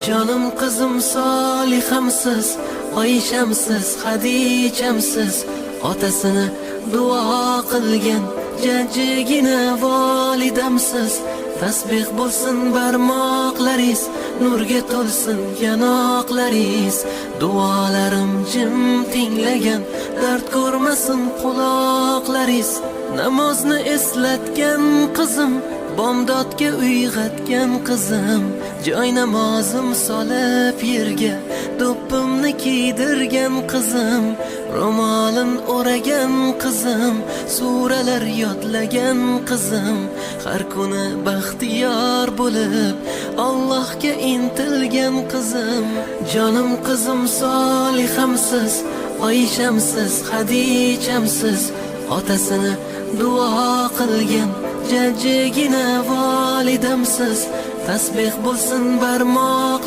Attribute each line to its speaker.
Speaker 1: Jonim qizim, solihamsiz, Oyshamsiz, Hadichamsiz. Otasini duo qilgan jajjigina volidamsiz. Tasbeh bo'lsin barmoqlaringiz, nurga to'lsin yanoqlaringiz. Duolarim jim tinglagan, dard ko'rmasin quloqlaringiz. Namozni eslatgan qizim, bomdodga uyg'otgan qizim, joy namozim solib yerga do'ppimni kiydirgan qizim, ro'molin o'ragan qizim, suralar yodlagan qizim, har kuni baxtiyor bo'lib Allohga intilgan qizim. Jonim qizim, solihamsiz, Oyshamsiz, Hadichamsiz. Otasini duo qilgan jajjigina volidamsiz. Tasbeh bo'lsin barmoqlar.